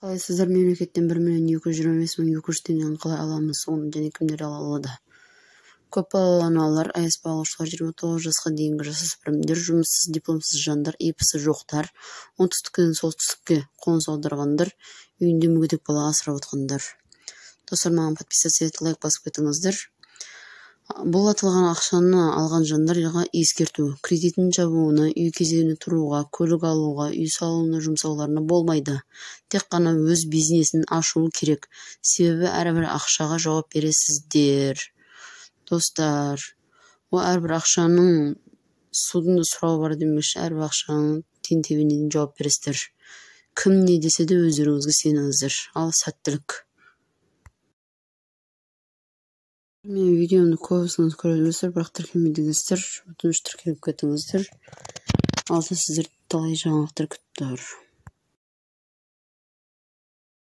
Қалайсыздар? Мемлекеттен 1 225 200 теңгені қалай аламыз? Оны және кімдер ала алады? Көп балалы аналар, АСП алушылар, 29 жасқа дейінгі жасөспірімдер, жұмыссыз, дипломсыз жандар, ИП-сы жоқтар, оңтүстіктен солтүстікке қоныс аударғандар, үйінде мүгедек бала асырап отқандар. Достар, маған подписаться етіп, лайк басып кетіңіздер. Бұл аталған ақшаны алған жандарға ескерту: кредитін жабуына, үй кезегіне тұруға, көлік алуға, үй салуына жұмсауларына болмайды. Тек қана өз бизнесін ашуы керек. Себебі әрбір ақшаға жауап бересіздер. Достар, ол әрбір ақшаның судың да сұрауы бар демекші, әрбір ақшаның тиын-тебеніне дейін жауап бересіздер. Кім не десе де, өздеріңізге сеніңіздер. Ал сәттілік. Менің видеомды көбісіңіз көре бересіздер, бірақ тіркелмейді екенсіздер. Өтініш, тіркеліп кетіңіздер. Алда сіздерді талай жаңалықтар күтіп тұр.